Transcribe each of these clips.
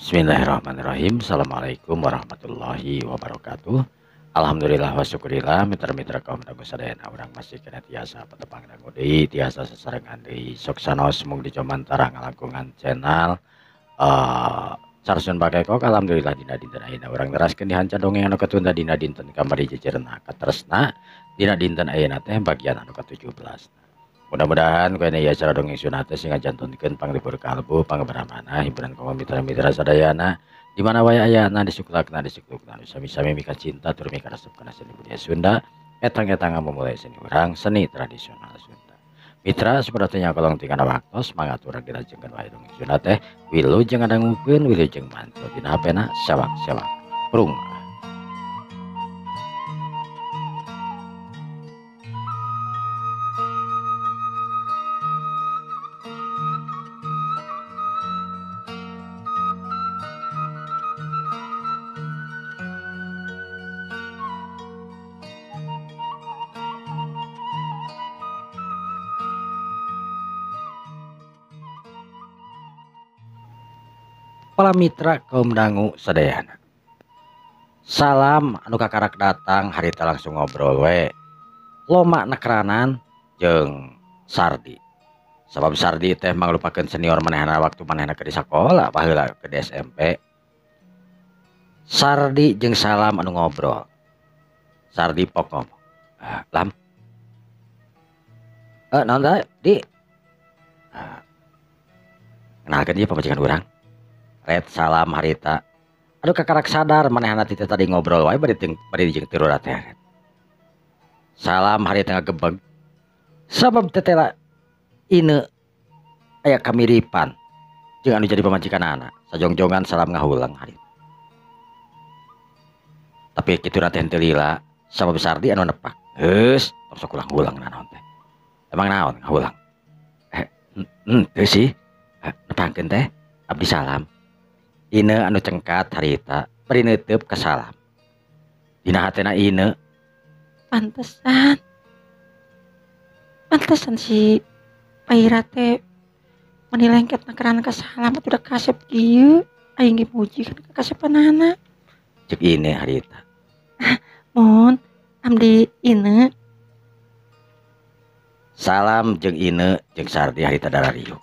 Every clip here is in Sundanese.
Bismillahirrahmanirrahim. Assalamualaikum warahmatullahi wabarakatuh. Alhamdulillah wa syukurillah mitra-mitra kaum dangu sadayana urang masih kena tiasa patepang dangu deui tiasa sasarengan deui sok sanos mung di Jomantara ngalangkungan channel Sarsun Bakekok. Alhamdulillah dina dinten ayeuna urang neraskeun di hanca dongeng anu katunda dina dinten kamari jejerna katresna dina dinten ayeuna teh bagian anu ka-17. Mudah-mudahan ku ieu acara dongeng sunah teh sing ngajantunkeun panglipur kalbu pangabramana hiburan kaum mitra-mitra sadayana di mana wae ayana disuklakna disuklukna sami-sami mika cinta tur mika resep kana seni budaya Sunda etang-etang ngamumule seni urang seni tradisional Sunda. Mitra sapertanya kolong tingana waktos mangga urang dilajengkeun wae dongeng Sunda teh wilujeng ngadangukeun wilujeng mantu dina hapena sewak-sewak prung. Para mitra kaum dangu sadayana. Salam anu kakarak datang harita langsung ngobrol we. Loma nekranan jeung Sardi. Sabab Sardi teh manglupakeun senior manehna waktu manehna keur di sakola baheula ke di SMP. Sardi jeung Salam anu ngobrol. Sardi pok ngomong. Lam. Naon teh, Di? Kenalkeun ieu pamajikan urang. Red Salam harita. Aduh kakarak sadar manehna teh tadi ngobrol wae bari jeung tirurat teh. Salam harita ngagebeg. Sabab tetela ine aya kamiripan jeung anu jadi pamajikanana. Sajongjongan Salam ngahulang harita. Tapi kitu teh henteu lila sabab Sardi anu nepak. Geus, tong sok ulang-ulang naon teh. Emang naon ngahulang? Henteu sih. Nepangkeun teh abdi Salam. Ine anu cengkat harita bari neuteub ka Salam. Dina hatena Ine pantesan. Pantesan si Paira teh meni lengket nakeran ka Salam atuh da kasep kieu. Aing ge muji kan ka kasepanana. Cek Ine harita. Mun abdi Ine. Salam jeung Ine jeung Sardi harita darariuk.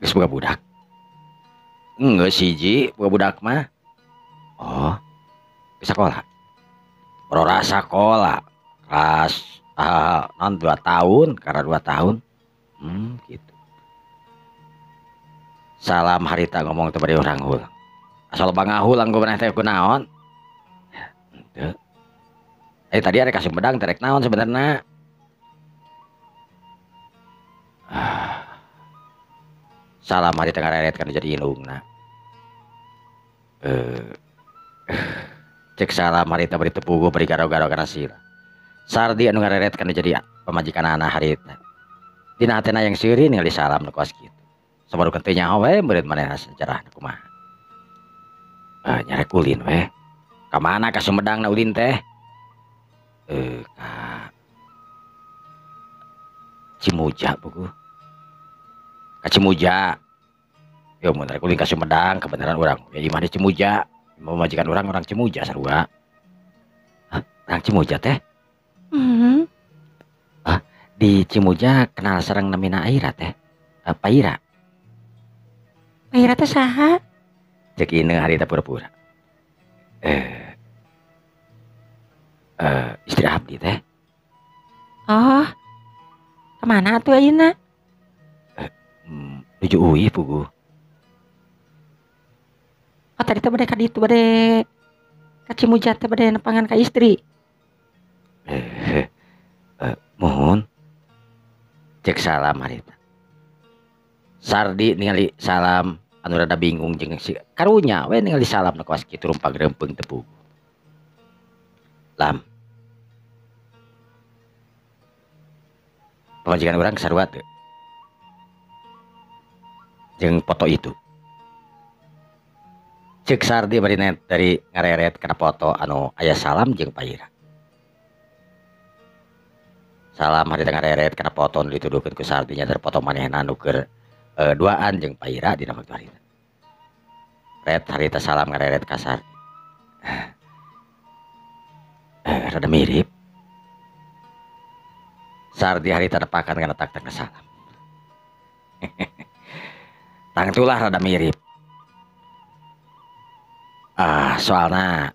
Geus boga budak. Geus hiji boga budak mah. Oh, geus sakola. Ora sakola. Kelas non 2 tahun, karena 2 tahun. Gitu. Salam harita ngomong teh bari urang hulang. Asal bangahulang ku maneh teh kunaon? Henteu. Tadi ada ka Sumedang teh rek naon sebenarna? Salam harita ngareret kan jadi indungna. Cek Salam harita bari teu puguh bari garo-garo kana sirah. Sardi anu ngareret kan jadi pamajikanana harita. Dina hatena yang seuri ningali Salam nu kawas kitu. Sabarukeun teu nyaho we meureun manehna sejarahna kumaha. Nyarek ulin we. Ka mana ka Sumedang na ulin teh? Ka Cimuja puguh. Ka Cimuja. Yo mun rek ulin ka Sumedang kebenaran urang. Ya imah di Cimuja. Pamajikan urang orang Cimuja sarua. Hah, orang Cimuja teh? Ah, di Cimuja kenal sareng namina Aira teh. Paira. Paira teh saha? Cek Ine harita pura-pura. Istri abdi teh. Oh. Kemana atuh ayeuna? Nuju uih puguh. Oh tadi teh bade ka ditu bade ka Cimuja teh bade nepangan ka istri. Mohon. Cek Salam harita. Sardi ningali Salam anu rada bingung jeung si karunya we ningali Salam nu kawas kitu rumpang reumpeng teu puguh. Lam. Pamajikan urang sarua teu? Jeung foto itu. Cek Sardi bari dari ngareret kana foto anu aya Salam jeung Paira. Salam hari tengah reret kana foto nu dituduhkeun ku Sardinya terfoto manehna nu keur duaan jeung Paira dina waktu harita. Ret harita salam ngareret ka Sardi. Rada mirip. Sardi harita nepakan kana tak-tak salam. Tangtulah rada mirip. Ah, soalna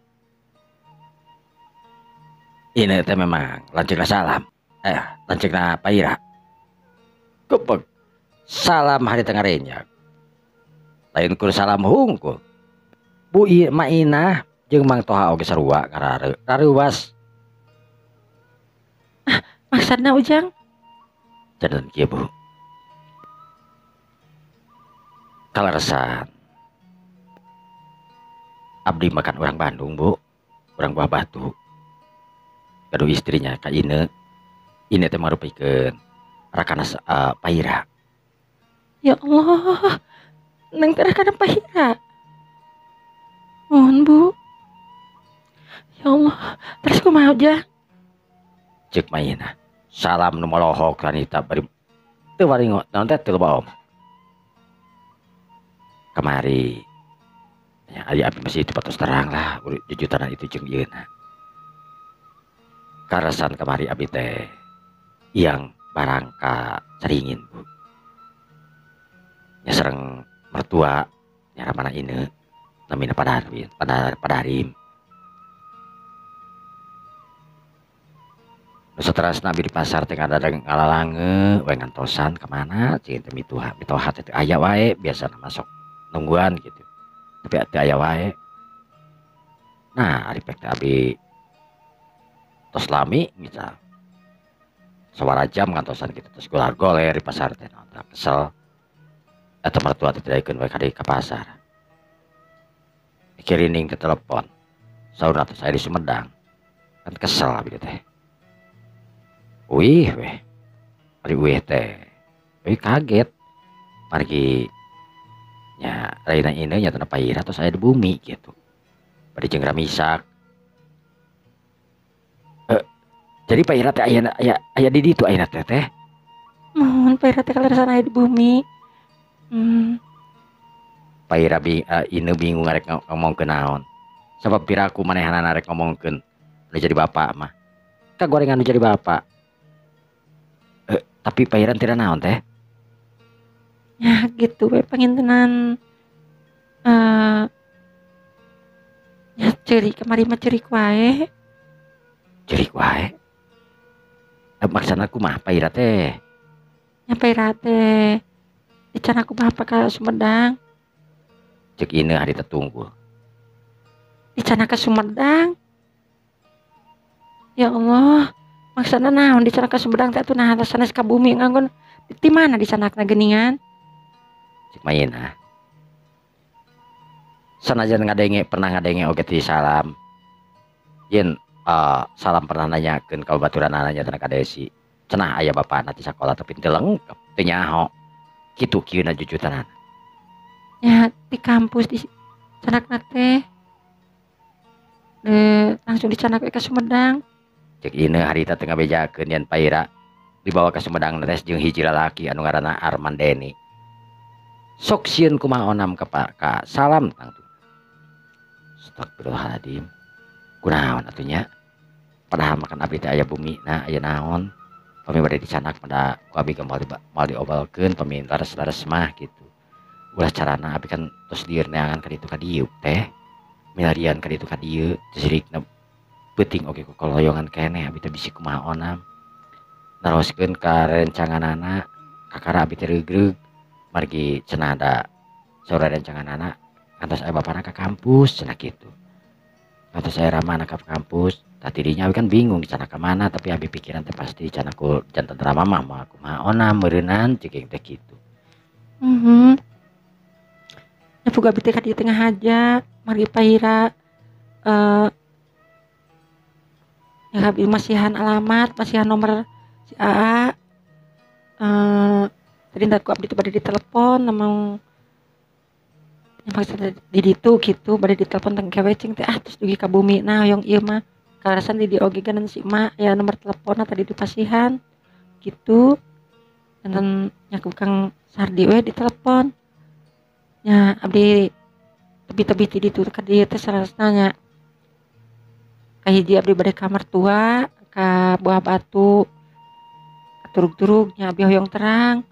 ini teh memang lanceukna salam. Lanceukna Paira. Gepeg. Salam hari tengah renyak. Lain kur salam hungkul. Bu Mainah jeung Mang Toha oge sarua ngarareuwas. Ah, maksudna Ujang? Janten kieu Bu. Kaleresan abdi makan orang Bandung Bu, orang Buah Batu. Gaduh istrinya ka Ine. Ine teh marupikeun rakana Paira. Ya Allah, neng teh rakana Paira. Mohon Bu. Ya Allah, terus kumaha Ujang? Ceuk Mainah. Salam nu molohok wanita bari teu waringo naon teh teu loba omong. Kamari ya ari abdi masih itu patos terang lah jujutanan itu jeung ieu na. Karasan kamari abdi teh yang barang ka Caringin Bu. Nya sareng mertua nya ramana ine namina Padarwin, Padarim. Nu saterasna abdi di pasar teh ngadadang ngalalange we ngantosan ka mana cing teh mituha, mitoha teh aya wae biasana masuk nungguan gitu. Tapi teu aya wae. Nah, ari pek teh abdi tos lami misal sawara jam ngantosan gitu terus golar-goler di pasar teh naon tah kesel. Eta mertua teh didaekeun we ka deui ka pasar. Kirining ke telepon. Saurna teh saya di Sumedang. Kan kesel abdi teh. Wih weh. Ari wih teh. Wih kaget. Margi nya lainna ieu nya teh Paira tos aya di bumi gitu. Bari jeung ramisak. Jadi Paira teh aya aya aya di ditu ayeuna teh teh. Mohon Paira teh kaleresan aya di bumi. Paira ine bingung arek ngomongkeun naon. Sabab piraku manehanana arek ngomongkeun nu jadi bapak mah. Kagorengan nu jadi bapak. Tapi Paira teh naon teh? Ya gitu we pangintenan ya ceurik kamari mah ceurik wae. Ceurik wae. Maksana kumaha Paira teh? Nya Paira teh dican aku bapak ka Sumedang. Cek ine hari tetunggu. Dican ka Sumedang. Ya Allah, maksana naon dican ka Sumedang teh atuh nah sanes ka bumi nganggon di mana dicanakna geuningan? Cek Mainah. Sanajan ngadenge pernah ngadenge oge ti salam. Yen salam pernah nanyakeun ka baturanana nya ka Desi. Cenah aya bapana ti sakola tapi teu lengkap, teu nyaho. Kitu kieu na jujutanana. Ya di kampus di canakna teh. Langsung dicanak we ka Sumedang. Cek ine harita teu ngabejakeun yen Paira dibawa ka Sumedang teh jeung hiji lalaki anu ngaranna Arman Deni. Sok sieun kumaha onam ka ka salam tangtu. Astagfirullahaladzim. Kunaon atuh nya? Padahal makan abdi teh aya bumi na aya naon. Pami bade dicanak pada ku abdi ge moal diobalkeun pami lares-lares mah gitu. Ulah carana abdi kan tos lieur neangan ka ditu ka dieu teh. Milarian ka ditu ka dieu sirikna peuting oge kokoloyongan keneh abdi teh bisi kumaha onam. Naroskeun ka rencanganana kakara abdi teh reugreug margi cenah da saur rencanganana kantos aya bapana ka kampus cenah kitu. Kantos aya ramana ka kampus. Tah tidinya abi kan bingung dicanak ka mana tapi abi pikiran teh pasti dicanak ku janten rama mah moal kumaha onam meureunnan cek teh kitu. Nya puga abdi teh ka dieu teh ngahaja margi Paira ya abdi masihan alamat, masihan nomor si AA. Tadi ntar ku abdi teh bade ditelepon namung nya maksudna di ditu kitu bade ditelepon teh engke we cing teh ah terus dugi ka bumi nah hoyong ieu mah. Kaleresan di dieu oge geuneuh si emak ya nomor teleponna tadi dipasihan. Gitu enten nya ku Kang Sardi we ditelepon. Nya abdi tebi-tebi ti ditu ka dieu teh saleresna nya. Kahiji abdi bade ka mertua ka Buah Batu. Turug-turug nya abdi hoyong terang.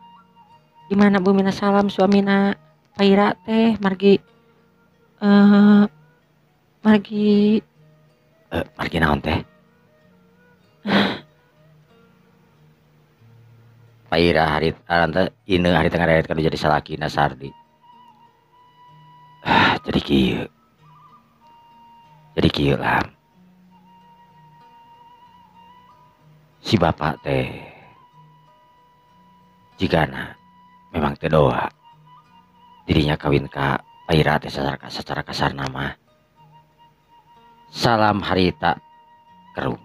Di mana bumina Salam suamina Paira teh margi margi margi naon teh? Paira hari teh ineu hari tengah reret kanu jadi salakina Sardi. Jadi kieu. Jadi kieu lah. Si bapak teh jigana memang teh doa dirinya kawin ka Paira teh secara kasar nama. Salam harita kerung.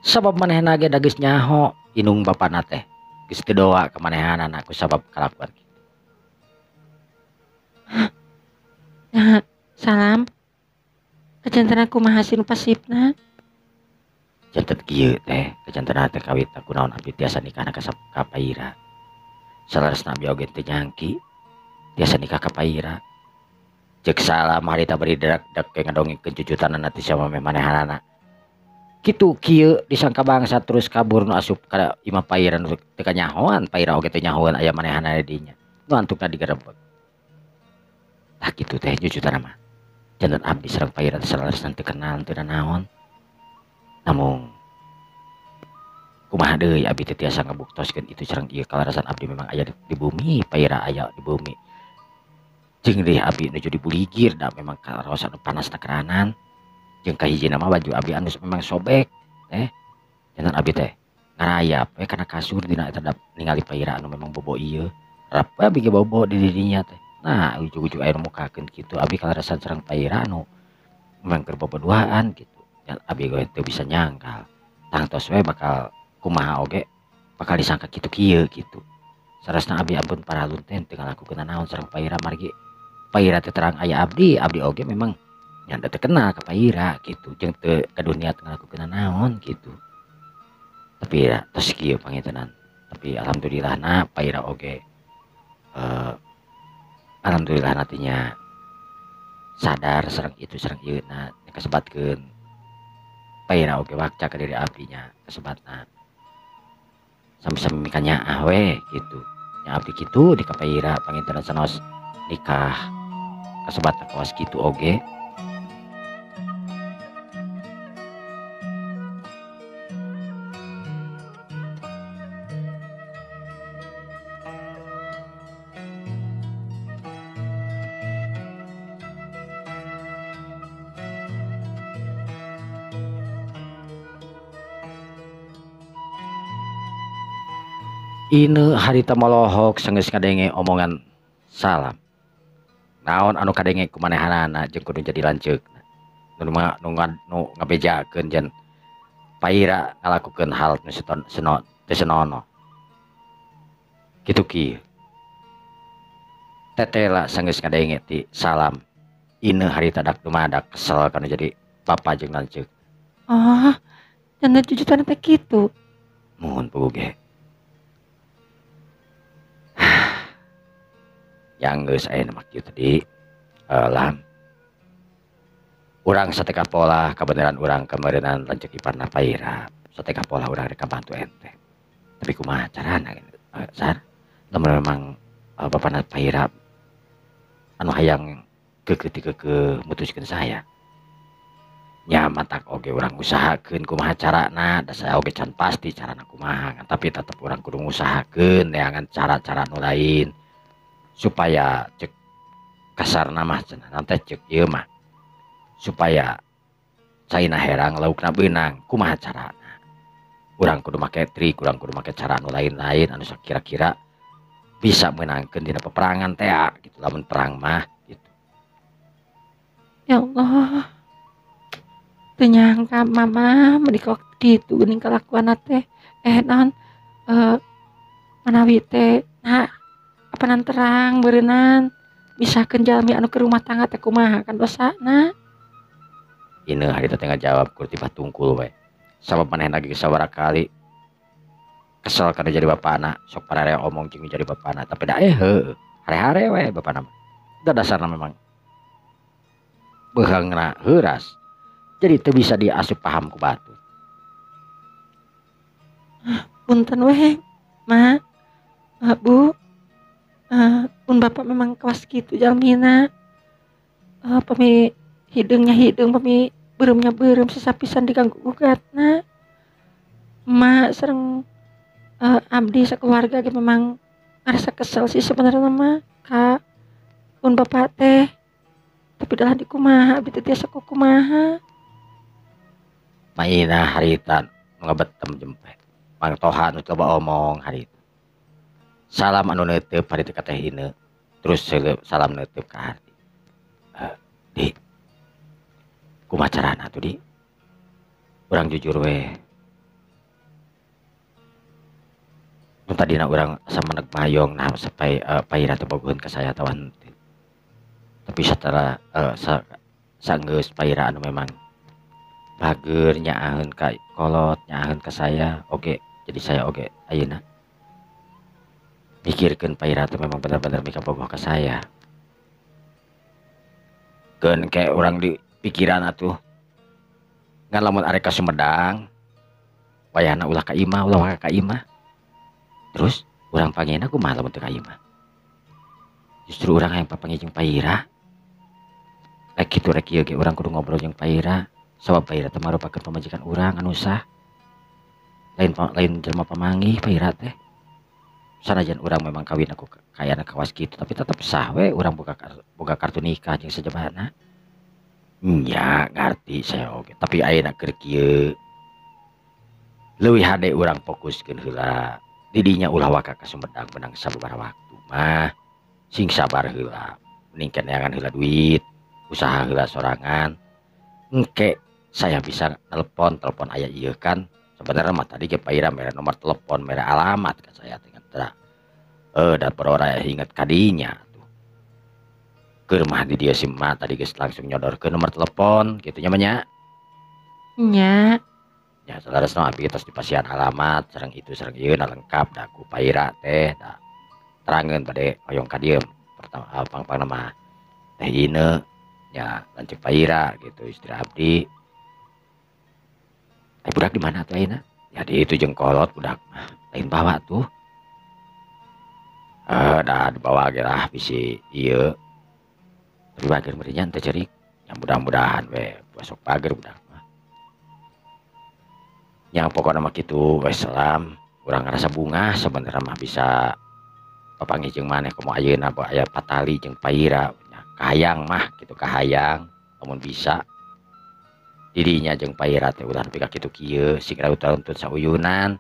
Sabab manehna ge da geus nyaho inung bapana teh. Geus teu doa ka manehanana ku sabab kalakuan kitu. Nah, salam. Kajantenan kumaha sih nu pasifna? Janten kieu teh, kajantenan teh kawit kunaon abdi tiasa nikahna ka Paira. Saleresna abdi oge teu nyangki tiasa nikah ka Paira. Ceuk Salam harita bari dek ngadongengkeun cucutanana ti samameh manehanana. Kitu kieu disangka bangsa terus kabur nu asup ka imah Paira nu teu kanyahoan, Paira oge teu nyahoan aya manehanana di dinya. Nu antukna digerebeg. Tah kitu teh cucutanna mah. Janten abdi sareng Paira teh saleresna teu kenal teu nanaon. Namung kumaha deui abdi teh tiasa ngabuktoskeun itu sareng ieu kalarasan abdi memang aya di bumi, Paira aya di bumi. Jeung deui abdi nuju dibuligir da memang karaosan nu panasna keranan. Jeung kahijina mah baju abdi anu memang sobek teh. Janten abdi teh ngarayap we kana kasur dina eta ningali Paira anu memang bobo ieu. Rap we abdi ge bobo di dirinya teh. Nah, ujug-ujug aya nu mukakeun kitu abdi kalarasan sareng Paira anu memang keur boboduaan kitu. Dan abdi ge teu bisa nyangkal. Tangtos we bakal kumaha oge bakal disangka kitu kieu kitu. Sarasna abdi ampun paralun teh teu ngalakukeun naon sareng Paira margi Paira teh terang aya abdi, abdi oge memang nya teu kenal ka Paira kitu jeung teu ka dunia teu ngalakukeun naon kitu. Tapi ya tos kieu pangintenan. Tapi alhamdulillah na Paira oge alhamdulillah nantinya sadar sareng itu sareng ieu na kasebatkeun Paira oge wakca ka diri abdinya kasebatna. Sami-sami mikanyaah we kitu. Nya abdi kitu di ka Paira pangintenan sanaos nikah kasebatna kawas kitu oge. Ineu harita molohok sanggeus ngadenge omongan Salam. Naon anu kadenge ku manehanana jeung kudu jadi lanceukna. Nu nu ngabejakeun jen Paira ngalakukeun hal nu teu senono. Kitu kieu. Tetela sanggeus ngadenge ti Salam. Ineu harita dak dumadak kesel kana jadi bapa jeung lanceuk. Oh, cenah jujutan teh kitu. Muhun puguh ge. Yang geus aya mah kieu tadi lam urang sateka pola kabeneran urang kameureunan lanceuk iparna Paira sateka pola urang rek kabantu ente tapi kumaha carana sar lamun memang bapana Paira anu hayang keukeuh ti keukeuh mutuskeun saya nya matak oge urang usahakeun kumaha carana da saya oge can pasti carana kumaha tapi tetep urang kudu ngusahakeun neangan cara-cara nu lain supaya cek kasarna mah cenah nanti cek ieu mah supaya caina herang laukna beunang kumaha carana urang kudu make trik urang kudu make cara anu lain-lain anu sakira-kira bisa meunangkeun dina peperangan teh gitu lamun perang mah gitu. Ya Allah, teu nyangka mama meuni kok kitu geuning kalakuanna teh naon manawi teh nah apanan terang beureunan misahkeun jalmi anu ke rumah tangga teh kumaha kan dosana. Ineu harita teh ngajawab ku tibah tungkul we. Sabab manehna ge sabaraha kali Kesel kana jadi bapana, sok pararea omong jeung jadi bapana, tapi da heueuh, hare-hare we bapana mah. Da dasarna memang beheungna heuras. Jadi teu bisa diasup paham ku batur. Punten we, Ma. Bu. Pun bapak memang kelas kitu jalmina. Pami hideungnya hideung, pami beureumnya beureum sasapisan diganggu gugatna. Ma sareng abdi sakeluarga ge memang ngarasa kesel sih sebenarnya mah ka pun bapak teh. Tapi dah di kumaha abdi teh tiasa kumaha. Maina harita nu ngabetem jempe. Mang Toha nu coba omong harita. Salam anu neuteup harita ka Teh Ine. Terus salam neuteup ka Ardi. Di. Kumaha carana tuh, Di? Urang jujur we. Nu tadina urang asa meneg mayong nah sampai Paira teh bogoheun ka saya atawa henteu. Tapi setelah sanggeus Paira anu memang bageur nyaaheun ka kolot, nyaaheun ka saya oge, jadi saya oge ayeuna mikirkeun Paira teh memang bener-bener mikabogoh ka saya. Keun ke urang di pikiran atuh. Ngan lamun arek ka Sumedang wayahna ulah ka imah, ulah waka ka imah. Terus urang panggihna kumaha lamun teu ka imah? Justru urang hayang papanggih jeung Paira. Rek kitu rek kieu ge urang kudu ngobrol jeung Paira, sabab Paira teh marupakeun pamajikan urang anu sah. Lain lain jelema pamanggih Paira teh. Sanajan urang memang kawin aku kayana kawas kitu, tapi tetep sah we urang boga kartu nikah jeung sajabana. Nya ngarti saya oge, tapi ayeuna keur kieu leuwih hade urang fokuskeun heula. Didinya ulah waka ka Sumedang menang sababaraha waktu mah. Sing sabar heula, mending neangan heula duit, usaha heula sorangan. Engke saya bisa telepon, telepon aya ieu kan. Sebenarnya mah tadi ge Paira mere nomor telepon, mere alamat ka saya teh ngan da perora inget kadinya tuh. Keur mah di dieu si emak tadi geus langsung nyodorkeun nomor telepon kitu nya mah nya. Nya. Ya saleresna abdi tos dipasihan alamat sareng itu sareng ieu na lengkap da ku Paira teh da terangeun bade hoyong ka dieu pertama pang-pangna mah Teh Ine nya lanceuk Paira gitu istri abdi. Budak di mana tuh ayeuna? Ya di itu jeung kolot budak mah lain bawa tuh. Dah dibawa ge lah bisi ieu. Tapi bager meureun nya teu cerik. Ya mudah-mudahan we besok bager budak mah. Nya pokona mah kitu we salam. Urang ngarasa bungah sebenarnya mah bisa papanggih jeung maneh komo ayeuna aya patali jeung Paira nya kahayang mah kitu kahayang lamun bisa. Didinya jeung Paira teh ulah nepi ka kitu kieu sing rauntun sauyunan.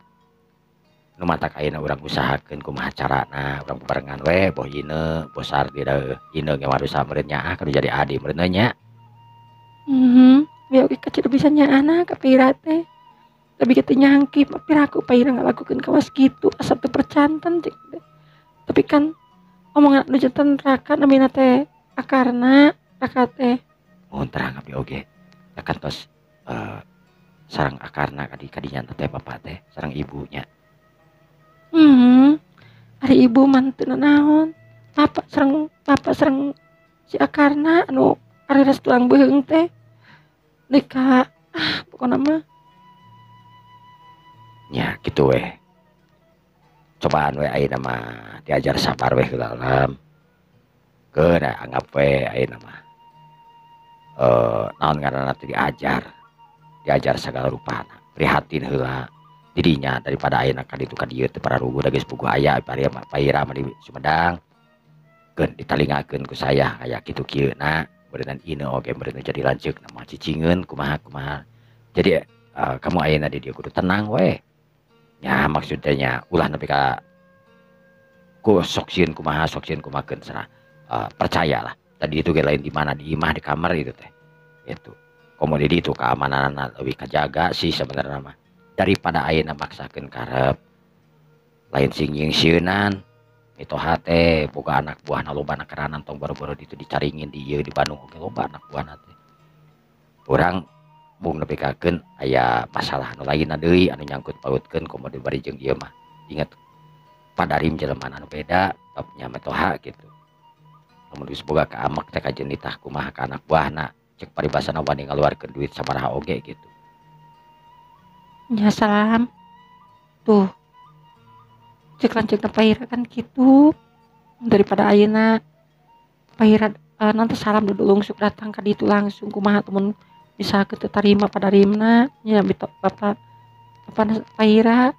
Nu matak ayeuna urang usahakeun kumaha carana urang bebarengan we boh Ine boh Sardi da Ine ge warusa meureun nyaah kudu jadi adi meureun nya. Bieu oge kecil bisa nyaahna ka Paira teh. Tapi kitu nyangki piraku Paira ngalakukeun kawas kitu asa teu percanten cek teh. Tapi kan omongan anu janten raka namina teh akarna raka teh. Mohon terang abdi oge. Ya kan tos sareng akarna kadi kadinya teh bapak teh sareng ibunya. Ari ibu mah teu nanaon. Bapak sareng si akarna anu areres tulang beuheung teh. Deui ka pokona mah. Nya kitu we. Cobaan we ayeuna mah diajar sabar we heula lam. Keun anggap we ayeuna mah. Naon ngaranna teh diajar. Diajar sagala rupana. Prihatin heula didinya daripada ayeuna ka ditu ka dieu teh pararuguh da geus puguh aya Paira mah di Sumedang. Keun ditalingakeun ku saya aya kitu kieu na meureunnan Ine oge meureun jadi lanceuk mah cicingeun kumaha kumaha. Jadi kamu ayeuna di dieu kudu tenang we. Nya maksud teh nya ulah nepi ka ku sok sieun kumaha sok sieun kumaha keun serah percayalah. Tadi itu ge lain di mana di imah di kamar itu teh. Itu. Komo di ditu keamananna leuwih kajaga sih sebenarnya mah. Daripada ayeuna maksakeun karep lain sing nyingsieunan mitoha teh boga anak buahna loba keranan tong boro-boro ditu dicaringin di ieu di Bandung oge loba anak buahna teh. Urang mung nepikakeun aya masalah anu lainna deui anu nyangkut pautkeun komo dibari jeung ieu mah. Ingat padarim jelema anu beda babnya metoha gitu. Lamun geus boga ka amek teh kajeun nitah kumaha ka anak buahna cek paribasana wani ngaluarkeun duit sabaraha oge gitu. Nya salam. Tuh. Cek lanceukna Paira kan kitu. Daripada ayeuna Paira nanti salam dudulung sok datang ka ditu langsung kumaha mun misalkeun teu tarima padarimna nya bapak bapak Paira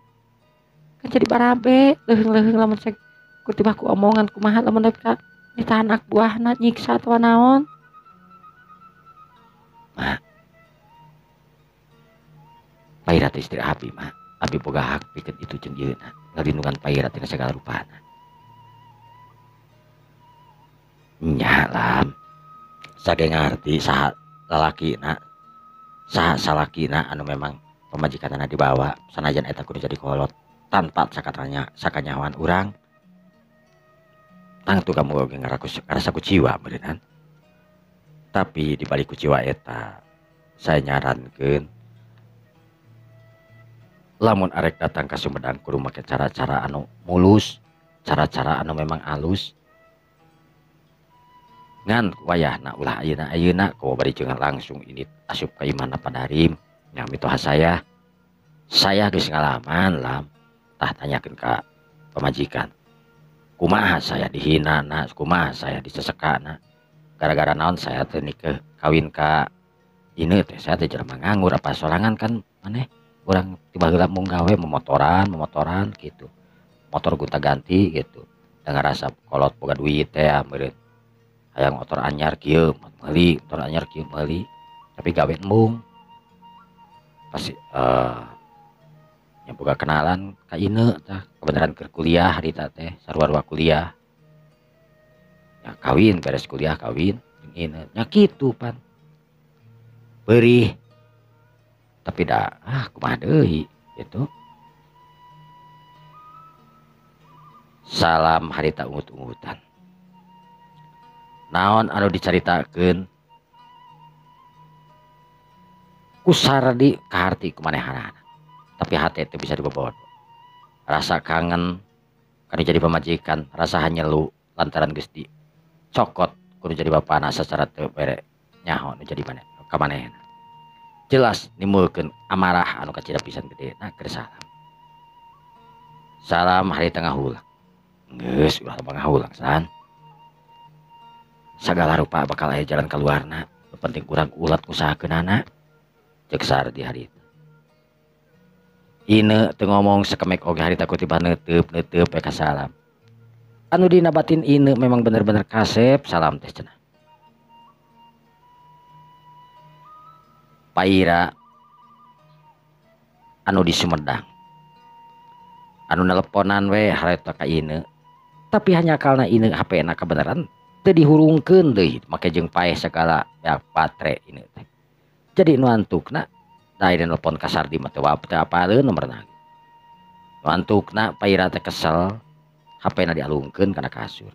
kan jadi barabe leuheung-leuheung lamun cek kutibah ku omongan kumaha lamun ka nitah anak buahna nyiksa atawa naon. Mak, Paira teh istri abi mak, abi boga hak pikeun itu jeung ieu na ngalindungan Paira tina sagala rupana. Nya lam, sage ngarti saha lalakina, saha salakina anu memang pamajikanana dibawa sanajan eta kudu jadi kolot tanpa sakatanya sakanyawan urang. Tangtu kamu oge ngarasa kuciwa meureunnan. Tapi di balik kuciwa eta saya nyarankeun lamun arek datang ka Sumedang kudu make cara-cara anu mulus, cara-cara anu memang alus. Ngan wayahna ulah ayeuna ayeuna komo bari jeung langsung ini asup ka imahna padarim nya mitoha saya. Saya geus ngalaman lam tah tanyakeun ka pamajikan. Kumaha saya dihina na, kumaha saya disesekana. Gara-gara naon saya teh nikah kawin ka ini teh saya teh jelema nganggur apa sorangan kan maneh urang tiba heula mung gawe memotoran memotoran gitu. Motor gonta-ganti gitu. Da ngarasa kolot boga duit teh meureun. Hayang motor anyar kieu meuli, motor anyar kieu meuli, tapi gawe embung. Pasti nya boga kenalan ka Ine tah kebenaran keur kuliah harita teh sarua-rua kuliah. Ya kawin beres kuliah kawin jeung Ine nya kitu pan. Beurih. Tapi da kumaha deui gitu. Salam harita ungut-ungutan. Naon anu dicaritakeun ku Sardi kaharti ku manehanana. Tapi hate teu bisa dibobodo. Rasa kangen kanu jadi pamajikan, rasa hanyelu lantaran geus dicokot kudu jadi bapana sacara teu bere nyaho nu jadi maneh ka manehna. Jelas nimbulkeun amarah anu kacida pisan gedena keur salam. Salam harita ngahulang. Geus ulah loba ngahulang san. Sagala rupa bakal aya jalan kaluarna, nu penting urang ulat ngusahakeunana. Ceuk Sardi harita. Ine teu ngomong sakemek oge harita kutiba neuteup-neuteup we ka salam. Anu dina batin Ine memang bener-bener kasep salam teh cenah. Paira anu di Sumedang. Anu neleponan we harita ka Ine. Tapi hanya kalna Ine HP na kebenaran teu dihurungkeun deui make jeung paeh sagala ya patre Ine teh. Jadi nu antukna da aya nelpon ka Sardi mah teu apaleun nomorna. Nu antukna Paira teh kesel HP na dialungkeun kana kasur.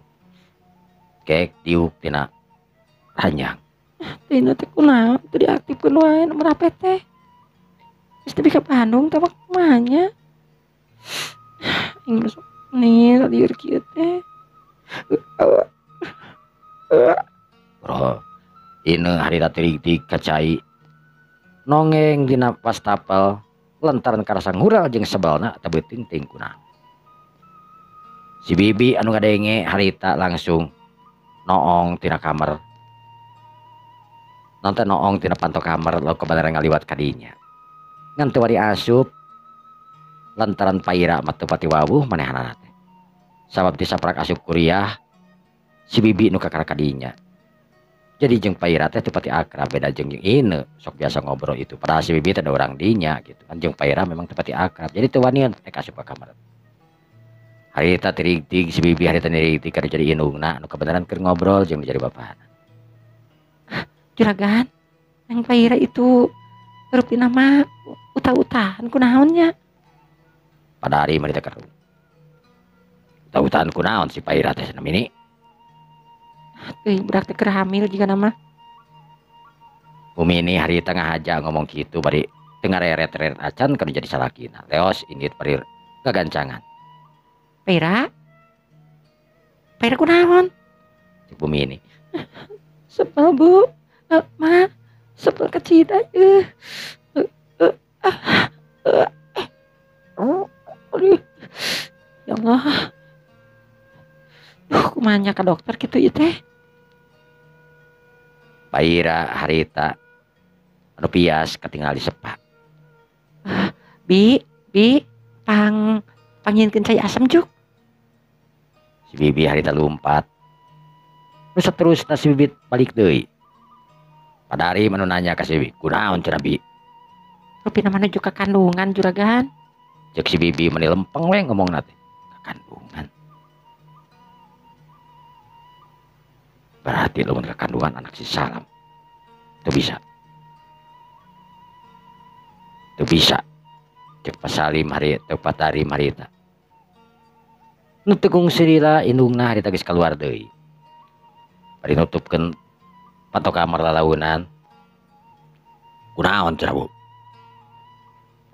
Kek diuk tina ranjang. Tina teh kunaon teu diaktifkeun wae nomor HP teh. Geus nepi ka Bandung teh mah kumaha nya. Aing masuk nih lieur kieu teh. Bro, Ine harita tirig-tirig ka cai. Nongeng dina wastafel lantaran karasa ngural jeung sebelna teu beuting teuing kunaon. Si Bibi anu ngadenge harita langsung noong tina kamar. Nonton noong tina panto kamar lalu kebenaran ngaliwat ka dinya. Ngan teu wari asup lantaran Paira mah teu pati wawuh manehanana teh. Sabab disaprak asup kuriah si Bibi nu kakara ka dinya. Jadi jeung Paira teh teu pati akrab beda jeung Ine sok biasa ngobrol itu. Padahal si Bibi teh da urang dinya gitu kan jeung Paira memang teu pati akrab. Jadi teu wanian teh asup ka kamar. Harita tirig-tig si Bibi harita tirig-tig kada jadi indungna nu kebenaran keur ngobrol jeung jadi bapana. Juragan, yang Paira itu rupina mah utah-utahan kunaon nya? Pada hari mah ditekeru. Utah-utahan kunaon si Paira teh cenah mini? Teuing budak teh keur hamil jiga nama. Bumi ini hari tengah aja ngomong gitu bari tengah reret-reret acan kan jadi salakina. Leos indit bari gagancangan. Paira? Paira kunaon? Cek bumi ini. Sebel bu, ma, sebel kecil aja. Aduh, ya Allah. Duh, kumanya ke dokter gitu ya teh. Paira harita anu pias ketinggal di sepak. Bi, bi, pang panginkeun cai asem juk. Si bibi harita lumpat. Terus terus si bibit balik deui. Padari manu nanya ka si bibi, kunaon cenah bi? Rupina menuju ke kandungan juragan. Cek si bibi meni lempeng we ngomongna teh. Ka kandungan. Berarti lamun ka kandungan anak si Salam. Teu bisa. Teu bisa. Cek Pasalim hari teu Patarim harita. Nu teu kungsi lila indungna harita geus kaluar deui. Bari nutupkeun panto kamar lalaunan. Kunaon cenah bu?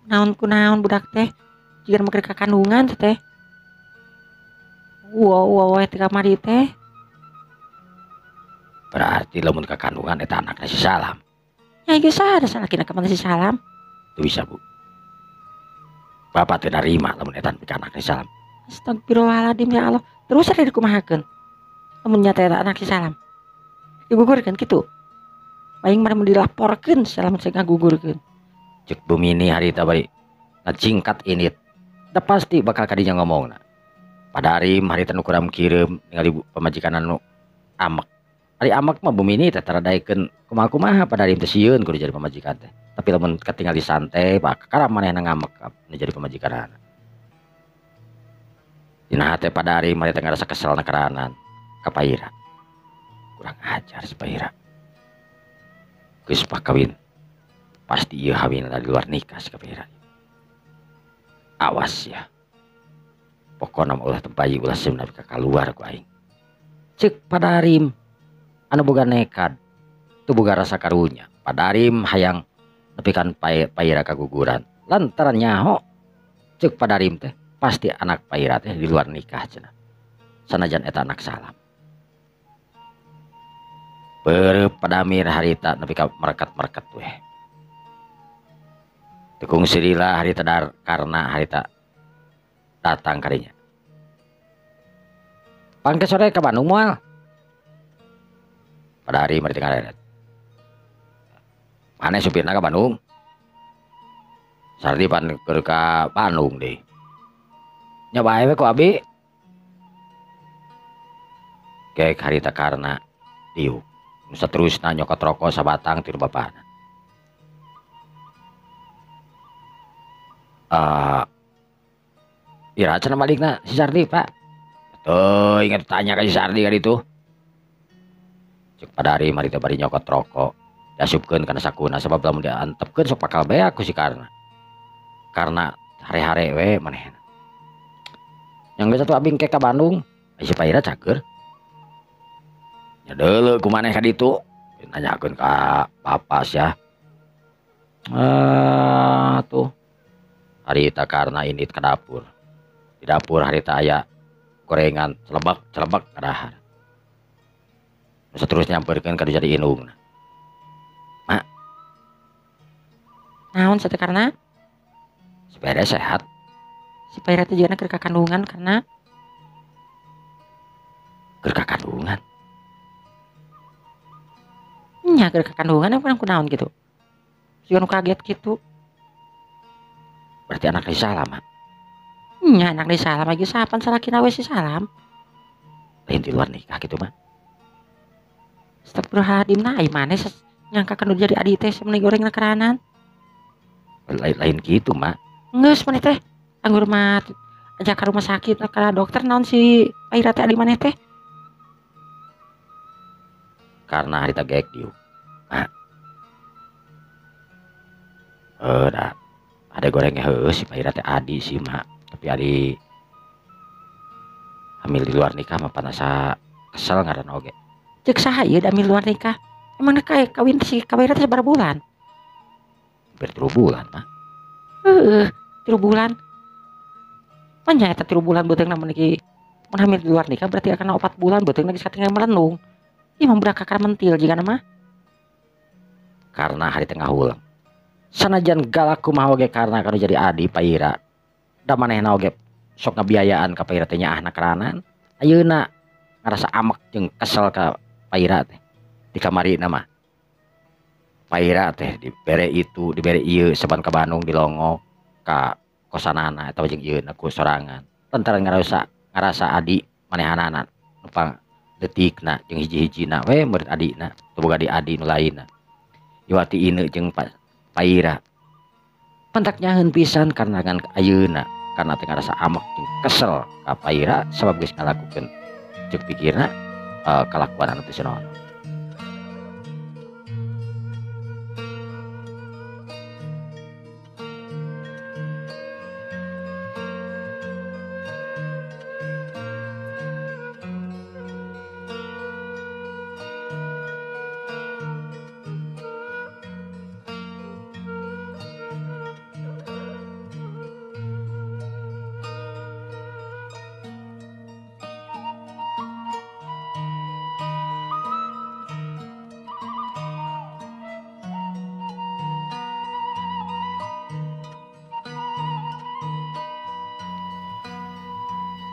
Kunaon kunaon budak teh? Jiga mah ka kandungan teh. Wow wow we teh kamari teh. Berarti lamun ka kandungan eta anakna si Salam. Ya geus ada salakina ka mana si Salam. Teu bisa bu. Bapak teu narima lamun eta ka anakna si Salam. Astagfirullahaladzim ya Allah. Terus ada dikumahakeun. Lamun nyata eta anak si Salam. Digugurkeun kitu. Paling mah mun dilaporkeun Salam sing ngagugurkeun. Cek bumi ini harita bari ngacingkat init. Da pasti bakal kadinya ngomongna. Padarim harita nu kuram kireum ningali pamajikan anu amek. Ari amek mah bumi ini teh taradaekeun kumaha-kumaha padarim teh sieun kudu jadi pamajikan teh. Tapi lamun katingali santai bakal manehna ngamek nu jadi pamajikanana. Dina hate padarim harita ngarasa kesel na keranan ka Paira. Kurang ajar si Paira. Geus pakawin. Pasti ieu hawin di luar nikah si Paira. Awas ya. Pokona mah ulah teu bayi ulah seum nepi ka kaluar ku aing. Cek Padarim anu boga nekat teu boga rasa karunya. Padarim hayang nepikan Paira kaguguran. Lantaran nyaho cek Padarim teh pasti anak Paira teh di luar nikah cenah. Sanajan eta anak Salam. Beureub Padamir harita nepi ka merekat-merekat weh. Teu kungsi lila harita dar karena harita datang kadinya. Pangke sore ka Bandung moal. Padari mari tengah. Maneh supirna ka Bandung? Sardi pan keur ka Bandung deui. Nya bae we ku abi. Gek harita karena diuk. Nu saterusna nyokot rokok sabatang ti bapana. Iraha cenah balikna si Sardi, Pak? Teuing inget tanya ka si Sardi ka ditu. Cek Padari mari teh bari nyokot rokok. Diasupkeun kana sakuna sabab lamun diantepkeun sok bakal beak ku si Karna. Karena hare-hare we manehna. Yang geus atuh abi engke ka Bandung, ai si Paira cager. Nya deuleu ku maneh ka ditu, nanyakeun ka bapa sia. Tuh. Harita karena ini ke dapur. Di dapur harita aya gorengan celebak-celebak kadahar. Nu saterusna nyamperkeun ka jadi indungna. Mak. Naon sate karena? Si Paira sehat. Si Paira teh jigana keur kakandungan karena keur kakandungan. Nya keur kakandungan apa kunaon gitu. Siga nu kaget gitu. Berarti anak si Salam, Mak. Nya anak si Salam lagi sapan salakina we si Salam. Lain di luar nikah gitu, Mak. Astagfirullahaladzim nah ai maneh nyangka kan jadi adi teh meni goreng keranan. Lain-lain gitu, Mak. Geus maneh teh anggur mah ajak ke rumah sakit ka dokter naon si Paira teh adi maneh teh. Karena harita geek diuk. Mak. Dah. Ada gorengnya heueuh si Paira teh adi sih, Mak. Tapi adi hamil di luar nikah mah panasa kesel ngaran oge. Cek saha ieu hamil luar nikah? Emang kayak kawin si Paira teh sabaraha bulan? Hampir 3 bulan, Mak. Heeh, 3 bulan. Manya eta 3 bulan beuteungna mun iki mun hamil di luar nikah berarti akan 4 bulan beuteungna geus katinggal melenung. Ih mah budak kakara mentil jigana mah. Karena hari tengah ulang. Sanajan galak kumaha oge karena kanu jadi adi Paira. Da manehna oge sok ngabiayaan ka Paira teh nyaahna keranan. Ayeuna ngarasa amek jeung kesel ka Paira teh. Di kamarina mah. Paira teh dibere itu, dibere ieu saban ka Bandung dilongok ka kosanana eta jeung ieu ku sorangan. Lantaran ngarasa adi manehanana nu pang leutikna jeung hiji-hijina we murid adina, teu boga di adi nu lainna. Iwati ineu jeung Paira. Pentak nyaheun pisan karena ngan ayeuna karena teh ngarasa amek jeung kesel ka Paira sabab geus ngalakukeun ceuk pikirna kalakuan anu teu senonoh.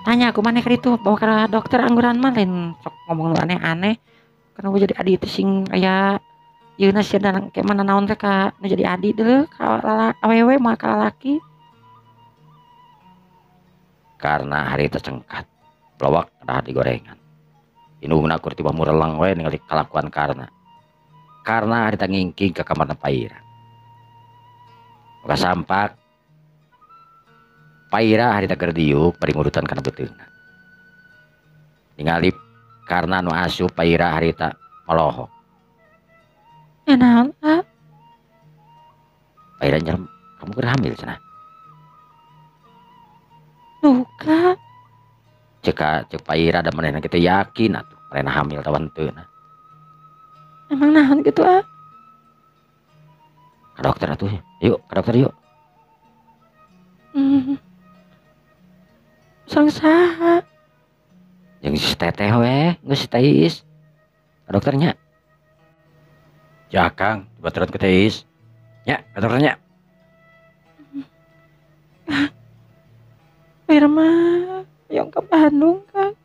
Tanya aku mana ke itu bawa ke dokter angguran mah lain sok ngomong lu aneh-aneh karena gue jadi adi itu sing aya yeuna sia dan kayak mana naon teh ka nu jadi adi deuleu ka awewe mah ka lalaki. Karena hari itu cengkat pelawak dah digorengan indungna kur tiba mureleng we ningali kalakuan karena karena hari teh ngingking ke kamarna Paira. Muka sampak Paira harita keur diuk bari ngurutan kana beuteungna. Ningali karena nu asup Paira harita molohok. Naon, ah? Paira nyerem, kamu keur hamil cenah. Duka. Cek Paira da manehna kitu yakin atuh manehna hamil tawa henteu na. Emang naon kitu, ah? Ka dokter atuh, yuk ka dokter yuk. Sang saha? Jeung si teteh we, geus si Teh Iis. Ka dokternya. Ya Kang, dibaturan ku Teh Iis. Nya, ka dokternya. Paira mah yang ke Bandung, Kang.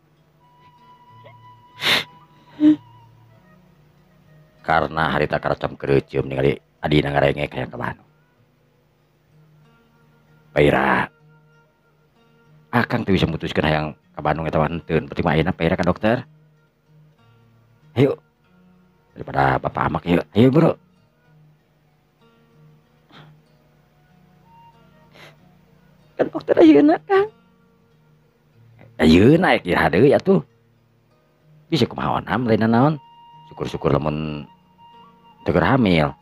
Karena harita karacam kereuceum ningali adina ngarengek hayang ka Bandung. Paira Akang teu bisa mutuskeun hayang ka Bandung eta mah henteu, penting mah ayeuna Paira ka dokter. Ayo. Daripada bapak amak yuk. Ayo bro. Ka dokter ayeuna, Kang. Ayeuna iraha deui atuh. Bisa kumaha onam lain naon. Syukur-syukur lamun teu keur hamil.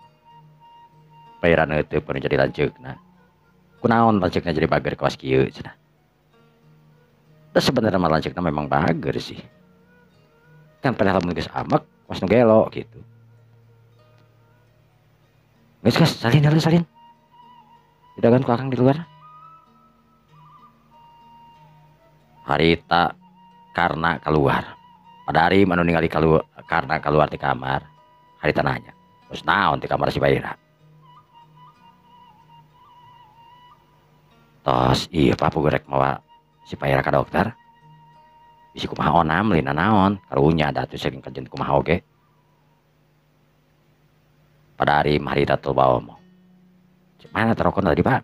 Paira neuteub anu jadi lanceukna. Kunaon lanceukna jadi bager kawas kieu cenah. Da sebenarnya mah lanceukna memang bager sih. Kan padahal lamun geus amek was nu gelo gitu. Geus geus salin heula salin. Didagan ku akang di luar. Harita karena keluar. Pada hari anu ningali karena keluar di kamar, harita nanya, "Terus naon di kamar si Paira?" Tos iya Pak rek mawa si Paira ka dokter. Bisi kumaha onam lain naon, karunya da atuh sering kajen kumaha oge. Pada hari harita teu bawa omong. Mana terokon tadi Pak?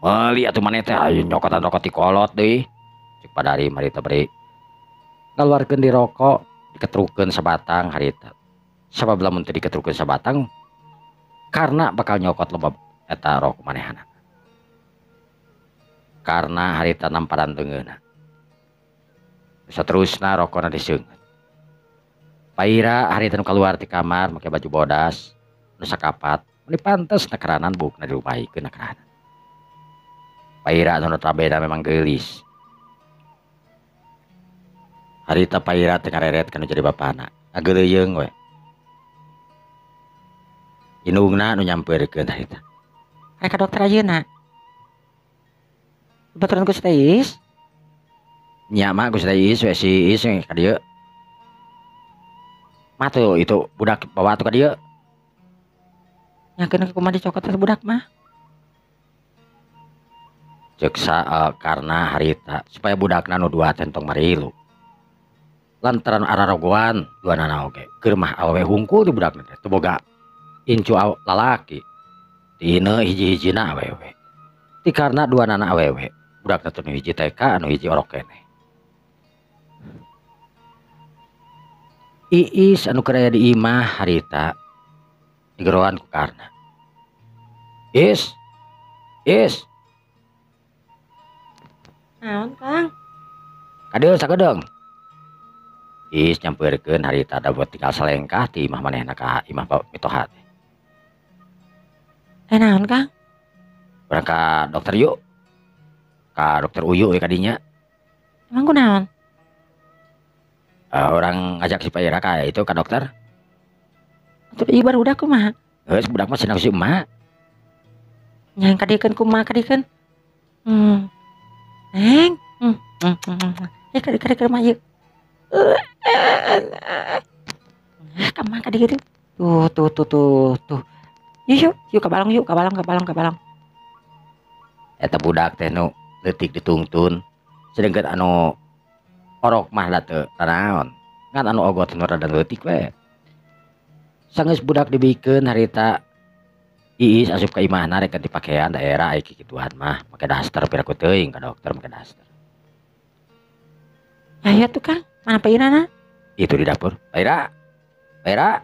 Meuli atuh maneh teh ayo nyokotan rokok ti kolot deui. Cek pada hari harita bari ngaluarkeun di rokok diketrukeun sabatang harita. Sabab lamun teu diketrukeun sabatang karena bakal nyokot loba eta rokok manehana. Karena harita namparan teungeuna. Saterusna rokona diseungeut. Paira harita nu kaluar ti kamar make baju bodas nu sakapat, meni pantes nakeranan buukna dirumahikeun nakeranan. Paira nu notabene memang geulis. Harita Paira teh ngareret kana jadi bapana, ngageuleuyeung we. Indungna nu nyampeurkeun harita. Rek ka dokter ayeuna. Baturan ku si Teh Iis? Nya mah ku si Teh Iis we si Iis ka dieu. Mah tuh itu budak bawa tuh ka dieu. Nyakeun kumaha dicokot teh budak mah? Ceksa karena harita supaya budakna nu dua teh tong marilu. Lantaran ararogoan dua nana oge keur mah awewe hungkul di budakna teh teu boga incu lalaki. Dina hiji-hijina awewe. Ti karena dua nana awewe budakna teh nu hiji TK anu hiji orok keneh. Iis anu keur aya di imah harita digeroan ku Karna. Is. Is. Naon, Kang? Kadieu sakedeung. Is nyampeurkeun harita da buat tinggal salengkah ti imah manehna ka imah mitoha teh. Naon, Kang? Urang ka dokter yuk. Ka dokter Uyu we kadinya. Emang kunaon? Orang ngajak si Paira ka itu ka dokter. Atuh ieu barudak kumaha? Geus budak mah cenah si emak. Nya kadiekeun kumaha kadiekeun? Neng. Ya kadi mah ieu. Ka mah kadi kitu. Tuh tuh tuh tuh tuh. Yuk yuk ka balong yuk ka balong ka balong ka balong. Eta budak teh nu leutik ditungtun. Sedengkeun anu orok mah da teu nanaon. Ngan anu ogot nu rada leutik we. Sanggeus budak dibikeun harita Iis asup ka imahna rek ganti pakaian daerah ai kikituan mah make daster piraku teuing ka dokter make daster. Aya tuh Kang, mana Pairana? Itu di dapur. Paira. Paira.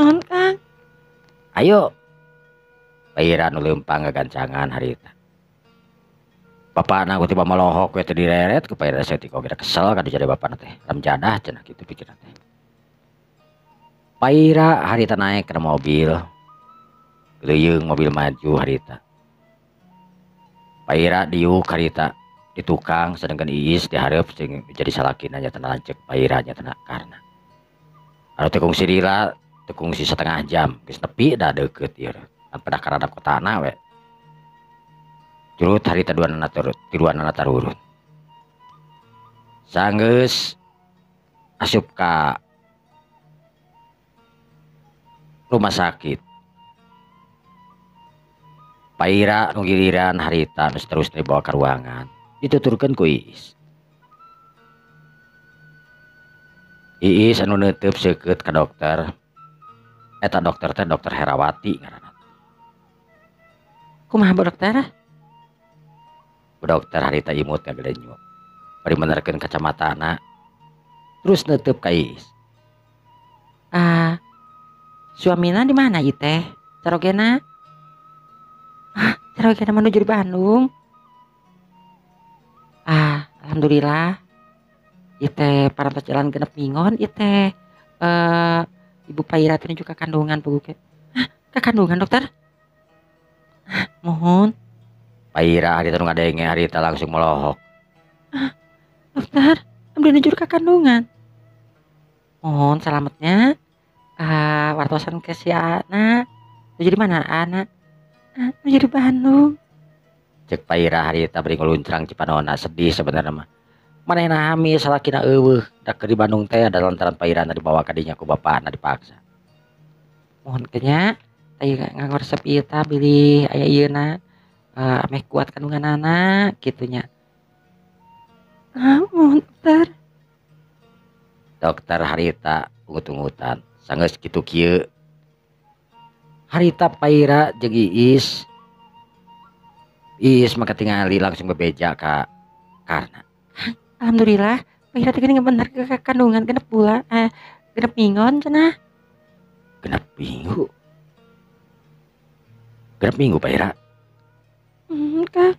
On Kang. Ayo. Paira nu leumpang gagancangan harita. Bapana ku tiba melohok we teu direret ku Paira saeutik oge kesel ka dijadi bapana teh. Ramjadah cenah kitu pikiran teh. Paira harita naik ke mobil. Leuyeung mobil maju harita. Paira diuk harita di tukang sedangkan Iis dihareup sing jadi salakina nya teu lanceuk Paira nya teu Karna. Anu teu kungsi lila teu kungsi setengah jam geus nepi da deukeut ieu. Kan pedah karadap kotana we. Curut harita duanana turut, tiluanana tarurun. Sanggeus asup ka rumah sakit. Paira nu giliran harita nu seterusna dibawa ka ruangan. Dituturkeun ku Iis. Iis anu neuteub seukeut ka dokter. Eta dokter teh dokter Herawati ngaranna. Kumaha Bu dokter? Bu dokter harita imut ngagelenyuk. Bari menerkeun kacamatana. Terus neuteub ka Iis. Suamina di mana ieu teh? Carogena? Carogena menuju di Bandung. Alhamdulillah. Ieu teh parantos jalan genep minggon ieu teh. Ibu Paira teh juga kandungan puguh ge. Hah, kandungan dokter? Mohon. Paira harita nu ngadenge harita langsung melohok. Dokter, abdi nuju ka kandungan. Mohon salametnya. Wartosan ke si Ana. Nuju di mana Ana? Nuju di Bandung. Cek Paira harita bari nguluncrang cipanona sedih sebenarnya mah. Manehna hamil salakina eueuh da keur di Bandung teh ada lantaran Pairana dibawa ka dinya ku bapana dipaksa. Mohon kenya teh nganggo resep ieu tah bilih aya ieuna ameh kuat kandunganana kitu nya. Mohon dokter. Dokter harita ungut-ungutan sanggeus kitu kieu. Harita Paira jeung Iis. Iis mah katingali langsung bebeja ka Karna. Alhamdulillah, Paira teh geuning bener ke kandungan genep bulan, genep minggon cenah. Genep minggu. Genep minggu Paira. Kak.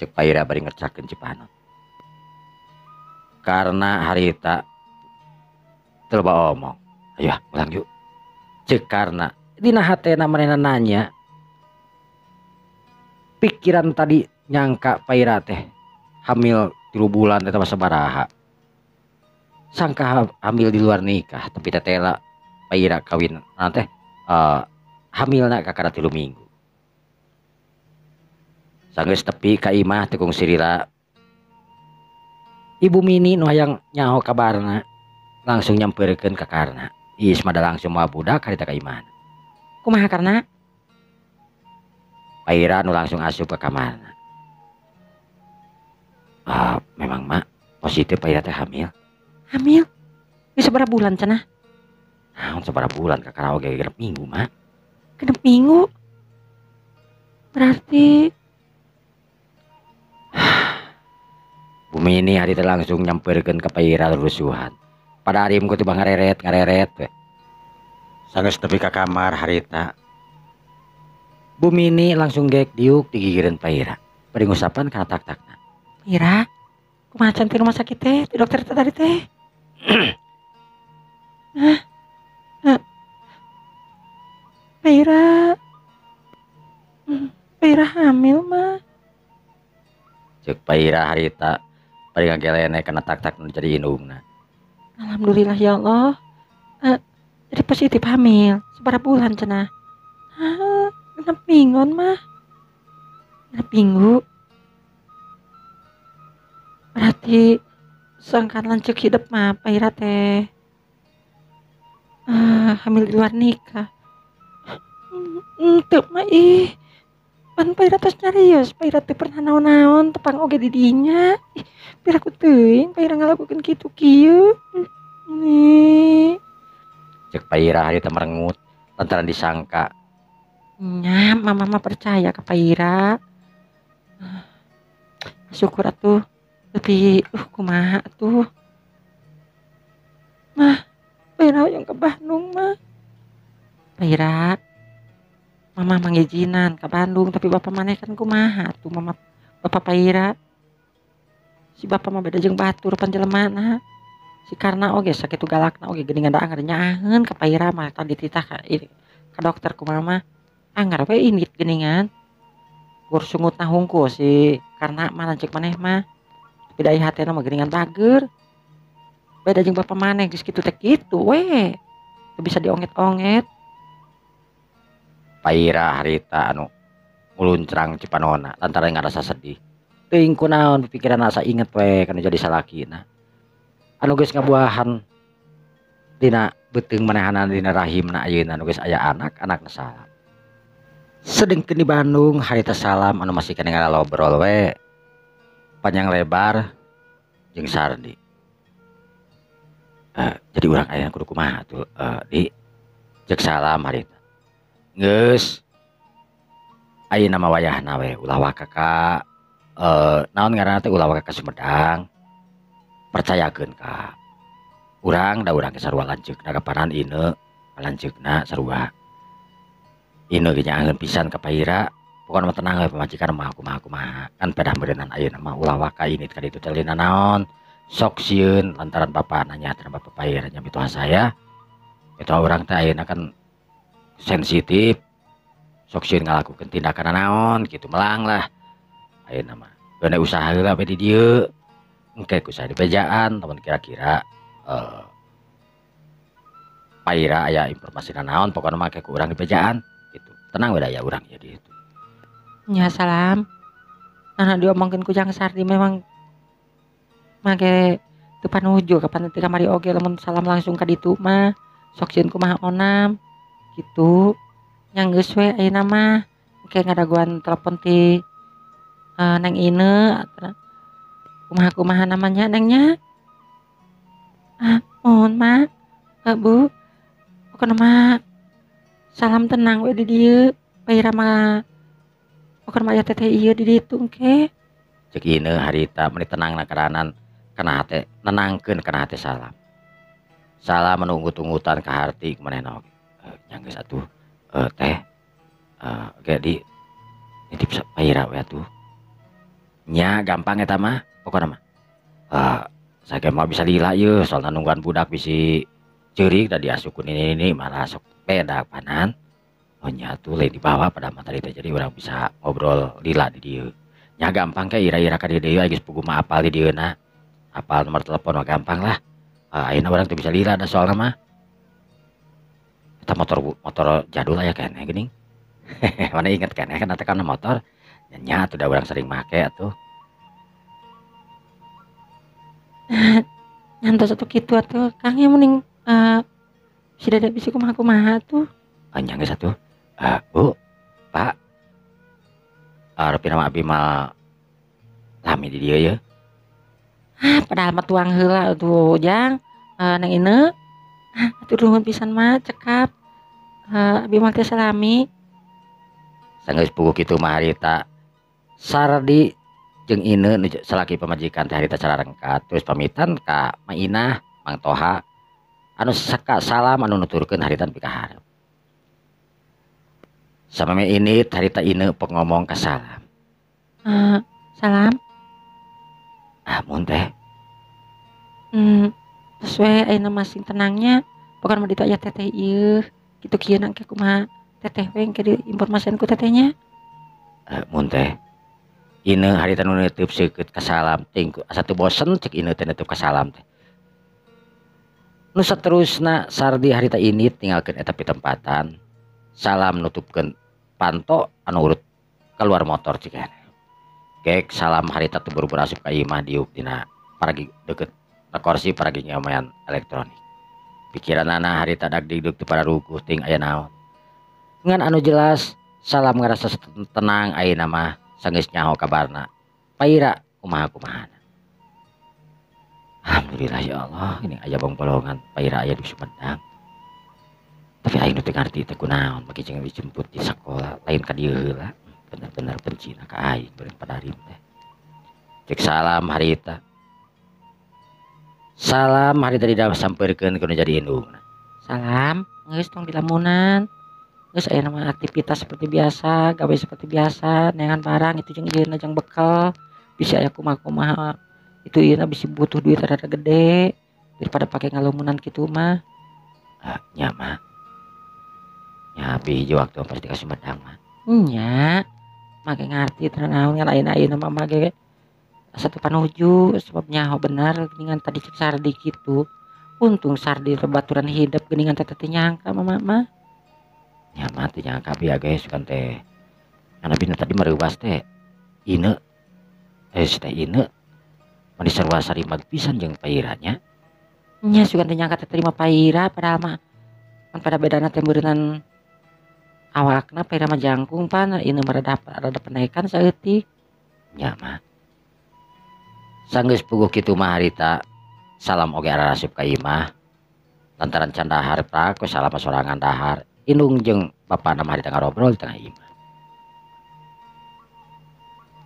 Cek Paira bari ngercakeun cipanon. Karena harita teu loba omong. Ayo pulang yuk. Cek Karna dina hatena manehna nanya. Pikiran tadi nyangka Paira teh hamil 3 bulan eta mah sabaraha. Sangka hamil di luar nikah tapi tetela Paira kawin teh hamilna kakara 3 minggu. Sanggeus tepi ka imah teu kungsi lila. Ibu Mini nu hayang nyaho kabarna langsung nyamperkeun ka Karna. Iis mah langsung mawa budak harita ka imahna. Kumaha Karna? Paira nu langsung asup ke kamarna. Ah, memang mak positif Paira teh hamil. Hamil? Geus sabaraha bulan cenah? Naon sabaraha bulan kakara oge 6 minggu mak. 6 minggu? Berarti Bu Mini hari teh langsung nyamperkeun ka Paira rusuhan. Pada hari ku tiba ngareret we. Sanggeus tepi ka kamar harita. Bu Mini langsung gek diuk digigireun Paira. Bari ngusapan kana tak-takna. Paira, kumaha can ti rumah sakit teh, ti dokter teh tadi teh? Hah? Hah? Paira. Paira hamil mah. Ceuk Paira harita bari ngagelene kana tak-tak nu jadi indungna. Alhamdulillah ya Allah. Jadi positif hamil. Sabaraha bulan cenah? Hah, 6 mingguan mah. 6 minggu. Berarti sangkan lanceuk hidup mah Paira teh. Hamil di luar nikah. Henteu mah ih. Pan Paira tos nyarios, Paira teh pernah naon-naon tepang oge di dinya. Ih, piraku teuing Paira ngalakukeun kitu kieu. Nih. Ceuk Paira harita merengut lantaran disangka. Nya, mama mah percaya ka Paira. Syukur atuh. Tapi kumaha atuh. Mah, Paira hoyong ke Bandung mah. Paira, mama mangijinan ke Bandung tapi bapak maneh kan kumaha atuh mama bapak Paira. Si bapak mah beda jeung batur pan jelemana. Si Karna oge sakitu galakna oge geuningan da anggar nyaaheun ka Paira mah tadi dititah ka dokter ku mama. Anggar we indit geuningan. Gur sungutna hungkul si Karna mah lanceuk maneh mah. Tapi da hatena mah geuningan bager. Beda jeung bapak maneh geus kitu teh kitu we. Teu bisa dionget-onget. Paira harita anu nguluncrang cipanona lantaran ngarasa sedih. Teuing kunaon pikiran asa inget we kana jadi salakina. Anu geus ngabuahan dina beuteung manehana dina rahimna ayeuna anu geus aya anak, anakna Salam. Sedengkeun di Bandung harita Salam anu masih keneh ngalobrol we panjang lebar jeung Sardi. Jadi urang aya kudu kumaha tuh di ceuk Salam harita. Geus ayeuna mah wayahna we ulah waka ka naon ngaranna teh ulah waka ka Sumedang. Percayakeun ka urang da urang ge sarua lanceukna kapanan ineu lanceukna sarua. Ineu ge nyaaheun pisan ka Paira. Pokona mah tenang we pamajikan mah kumaha kumaha kan pedah meureunnan ayeuna mah ulah waka ini ka ditu teh lina naon. Sok sieun lantaran bapak nanya terhadap bapak Paira nya mitoha saya. Mitoha urang teh ayeuna kan sensitif. Sok sieun ngalakukeun tindakan naon kitu melang lah. Ayeuna mah geuna usaha heula we di dieu. Engke ku saya dibejaan teman kira-kira Paira aya informasi naon pokona mah ke ku urang dibejaan gitu. Tenang we da aya urang ieu di ditu. Nya Salam. Nah diomongkeun ku Jang Sardi memang make teu panuju kapan teh kamari oge lamun Salam langsung ka ditu mah sok sieun kumaha onam gitu. Nya geus we ayeuna mah engke ngadagoan telepon ti Neng Ine kumaha-kumaha namanya Nengnya. Ah, mohon mak, Bu. Pokona mah Salam tenang we di dieu. Paira mah pokona mah aya teteh ieu di ditu engke. Ceuk Ine harita meuni tenangna karanan kana hate nenangkeun kana hate Salam. Salam anu unggut-unggutan ka harti manehna oge. Nya geus atuh teh ge di nitip Paira we atuh. Nya gampang eta mah pokona mah. Saya mah bisa lila ieu soalna nungguan budak bisi ceurik da diasupkeun ini malah sok beda panan. Oh nya atuh lain dibawa pada mah tadi teh jadi urang bisa ngobrol lila di dieu. Nya gampang ke ira-ira ka dieu deui geus puguh mah apal di dieuna. Apal nomor telepon mah gampang lah. Ayeuna urang teu bisa lila da soalna mah. Eta motor jadul aya keneh geuning. Mana inget keneh kan eta kana motor. Nya atuh da urang sering make atuh. Nyantos atuh kitu atuh Kang ya mending si Dede bisi kumaha-kumaha tuh. Nya geus atuh. Bu, Pak. Rupina mah abi mah lami di dieu ye. Ah, padahal mah tuang heula atuh Jang. Neng Ine. Ah, atuh nuhun pisan mah cekap. Abi mah teh salami. Sanggeus puguh kitu mah harita Sardi jeung Ine nu salaki pamajikan teh harita cararengkat terus pamitan ka Ma Inah, Mang Toha anu saka salam anu nuturkeun harita pikaharep. Sameme ini harita Ine pok ngomong ka Salam. Salam. Ah, mun teh. Terus we ayeuna masing tenangnya, bukan mah ditu aya teteh ieu, kitu kieu na engke kumaha teteh we engke diinformasian ku tetehnya. Mun teh. Ine harita nu neuteub seukeut ka Salam ting asa teu bosen cek Ine teh neuteub ka Salam teh. Nu saterusna Sardi harita ini tinggalkeun eta pitempatan. Salam nutupkeun panto anu urut keluar motor cik. Gek Salam harita teu buru-buru asup ka imah diuk dina paragi deukeut na kursi paragi nyomayan elektronik. Pikiranana harita dag digdug teu pararuguh ting aya naon. Ngan anu jelas Salam ngarasa tenang ayeuna mah sanggeus nyaho kabarna. Paira kumaha-kumahana. Alhamdulillah ya Allah, ini aya bongbolongan Paira aya di Sumedang. Tapi aing nu teu ngarti teh kunaon make jeung dijemput di sakola lain ka dieu heula. Bener-bener bencina ka aing beureun padarim teh. Cek Salam harita. Salam harita disampeurkeun kudu jadi indungna. Salam, geus tong dilamunan. Geus aya mah aktivitas seperti biasa, gawe seperti biasa, neangan barang itu jeung ieu jang bekel. Bisi aya kumaha-kumaha itu ieu bisi butuh duit rada gede daripada pake ngalumunan kitu mah. Nya mah. Nya abi hiji waktu pasti ka Sumedang mah. Nya, make ngarti teu naon ngan ayeuna mah mah ge satu panuju sebab nyaho bener geuningan tadi cek Sardi kitu. Untung Sardi baturan hidup geuningan teh teu nyangka mama mah. Nya mah teu nyangka abi ge sugan teh. Ngan abi nu tadi mareuwas teh Ine. Si teh Ine mani sarua sarimag pisan jeung Paira nya. Nya sugan teh nyangka teh terima Paira padahal mah kan pada bedana teh meureunnan awakna Paira mah jangkung pan Ine mah rada penaikan saeutik. Nya mah. Sanggeus puguh kitu mah harita Salam oge ararasup ka imah. Lantaran can dahar prak we Salam sorangan dahar. Indung jeung bapana mah harita ngarobrol di tengah imah.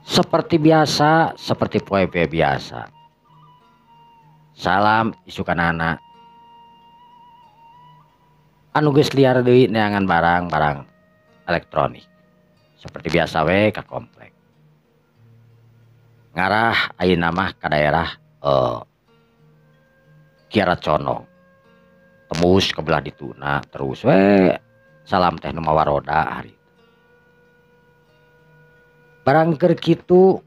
Seperti biasa, seperti poe-poe biasa. Salam isukanana anu geus liar deui neangan barang-barang elektronik. Seperti biasa we ka komplek. Ngarah ayeuna mah ka daerah Kiara Condong. Tembus ke belah dituna terus we Salam teh nu mawa roda hari. Barang keur kitu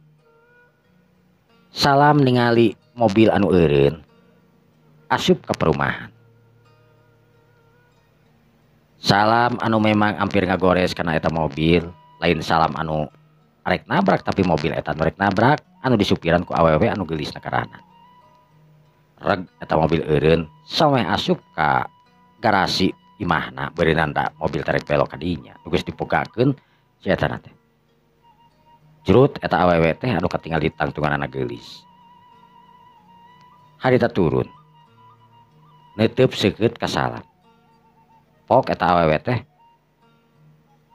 Salam ningali mobil anu eureun asup ka perumahan. Salam anu memang hampir ngagores kana eta mobil, lain Salam anu arek nabrak tapi mobil eta nu rek nabrak anu disupiran ku awewe anu geulis nakarana. Reg eta mobil eureun sameh asup ka garasi imahna beureunan da mobil teh rek belok ka dinya. Nu geus dipogakeun si eta na teh. Jrut eta awewe teh anu katingal di tangtunganana geulis. Harita turun. Neuteub seukeut ka Salam. Pok eta awewe teh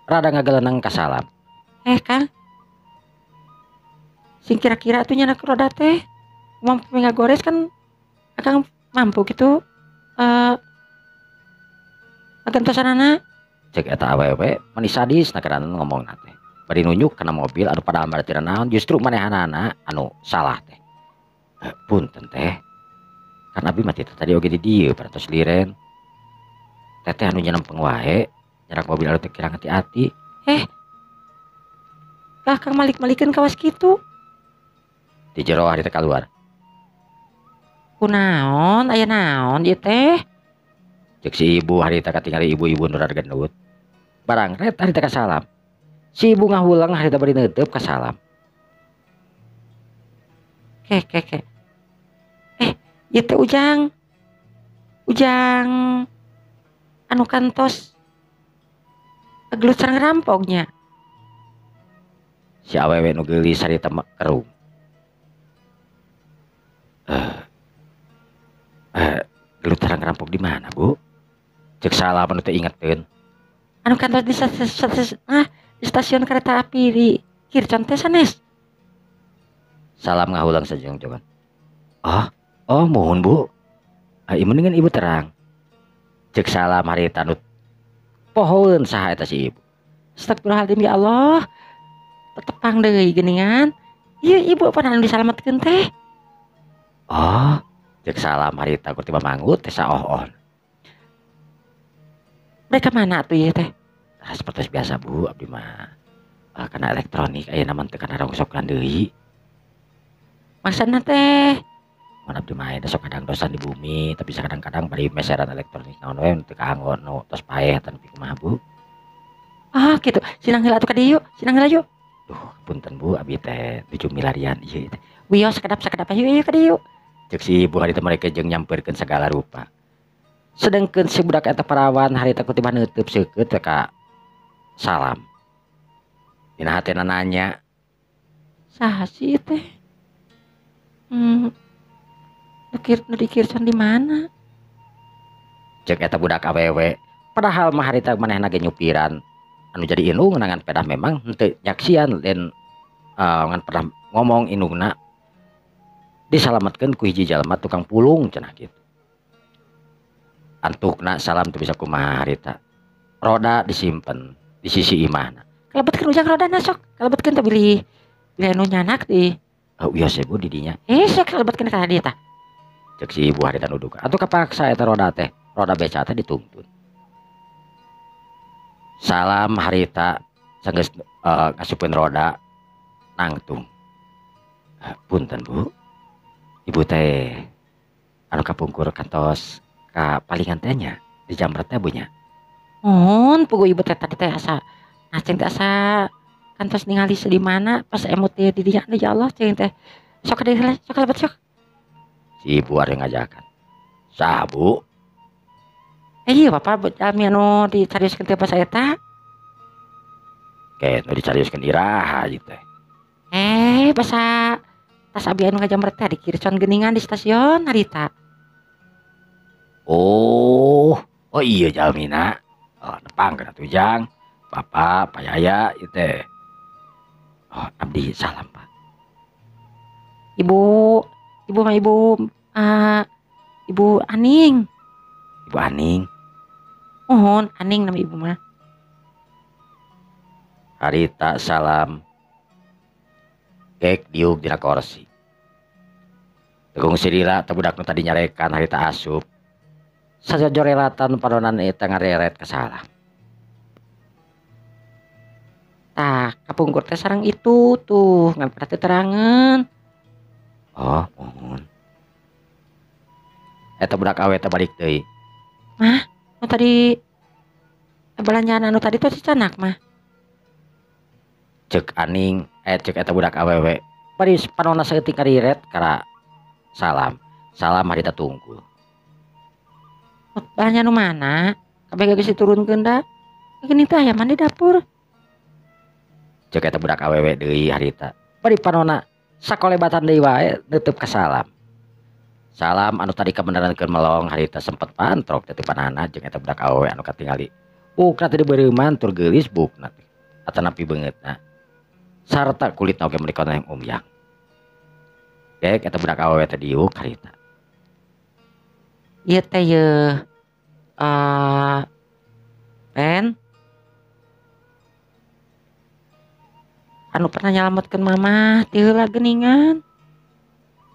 rada ngageleneng ka Salam. Kang. Sing kira-kira atuh nyanak roda teh mampu ngagores kan akang mampu gitu agentosanana. Cek eta awewe mani sadis nakarana ngomongna teh. Bari nunjuk kana mobil anu padahal mah teu naon justru manehanana anu salah teh. Punten teh. Kan abi mah tadi oge di dieu parantos liren. Teteh anu nyenempeng wae nyarak mobil anu teu kirang hati-hati. Lah kang malik-malikeun kawas kitu. Di jero hari teh kaluar. Kunaon aya naon ieu teh? Cek si ibu harita katingali ibu-ibu nu rada gendut. Barang ret harita ka Salam. Si ibu ngahulang harita bari neuteub ka Salam. Ke ke ke. Ieu teh Ujang. Ujang anu kantos gelut sareng rampoknya. Si awewe nu geulis harita kerung. Gelut sareng rampok di mana, Bu? Cek Salam anu teu ingeteun. Anu kantos di stasiun kereta api di Kircon teh sanes. Salam ngahulang sajongjongan. Oh, mohon Bu. Mendingan ibu terang. Cek Salam harita nu pohoeun saha eta si ibu. Astagfirullahaladzim ya Allah. Tetepang deui geuningan. Ieu ibu apa anu disalametkeun teh? Oh, cek Salam harita ku tiba manggut teh saoh-oh. Mereka mana atuh ieu teh? Ah, seperti biasa Bu, abdi mah kana elektronik ayeuna mah teu kana rongsokan deui. Maksudna teh mun abdi mah sok kadang dosan di bumi, tapi kadang-kadang bari meseran elektronik naon we teu kaanggo nu tos paeh tan kumaha Bu. Ah, kitu. Sinang heula atuh ka dieu yuk, sinang heula yuk. Duh, punten Bu, abdi teh nuju milarian ieu teh. Wios sakedap-sakedap ayo ieu ka dieu. Cek si ibu harita mereka jeung nyamperkeun segala rupa. Sedengkeun si budak eta parawan harita ku tiba neuteub seukeut we ka Salam. Dina hatena nanya, saha sih teh? Nu dikircan di mana? Cek eta budak awewe. Padahal mah harita manehna ge nyupiran. Anu jadi indung ngan pedah memang henteu nyaksian dan ngan pernah ngomong indungna disalametkeun ku hiji jalma tukang pulung cenah kitu. Antukna Salam teu bisa kumaha harita. Roda disimpen di sisi imahna. Kalebetkeun Ujang rodana sok, kalebetkeun teh bilih anu nyanak di. Oh iya sih Bu di dinya. Sok kalebetkeun ka dieu tah. Cek si ibu harita nuduk. Atuh kapaksa eta roda teh, roda beca teh dituntun. Salam harita sanggeus ngasupkeun roda nangtung. Punten Bu. Ibu teh anu kapungkur kantos ka palingan teh nya di jamret teh Bu nya. Mohon pugu ibu teh tadi teh asa ngaceng teh asa kantos ningali di mana pas emut teh di dinya ya Allah ceng teh. Sok deui heula, sok kalebet sok. Si ibu ari ngajakan. Saha Bu? Iya bapak jalmi anu dicarioskeun teh pas eta. Ke nu dicarioskeun iraha ieu teh. Basa tas abi anu ngajamret teh di Kircon geuningan di stasiun harita. Oh iya jalmina. Oh, nepang kana tujang. Bapak, Pak Yaya ieu teh. Oh, abdi salam Pak. Ibu mah ibu Ibu Aning. Ibu Aning. Mohon Aning nama ibu mah. Harita Salam gek diuk dina korsi. Tegung sirila teh budak nu tadi nyarekan harita asup. Sajajorelatan panonan eta ngareret ka Salam. Tah, kapungkur teh sareng itu tuh ngan pernah teu terangeun. Oh, mohon. Eta budak awe teh balik deui. Mah, nu tadi belanjaan anu tadi tuh dicanak mah. Cek Aning, cek eta budak awewe. Bari panonna saeutik ngariret kana Salam. Salam harita tungkul. Belanjaan nu mana? Kabeh geus diturunkeun da. Geuning teh aya mandi dapur. Cek eta budak awewe deui harita. Bari panonna sakolebatan deui wae neuteub ka Salam. Salam anu tadi kabeneran keur melong harita sempet pantrok teh panana jeung eta budak awewe anu katingali. Bukna teh dibeureuman tur geulis bukna teh. Atanapi beungeutna. Sarta kulitna oge meuni koneng umyang. Gek eta budak awewe teh diuk harita. Ieu teh ye pen anu pernah nyalametkeun mama ti heula geuningan.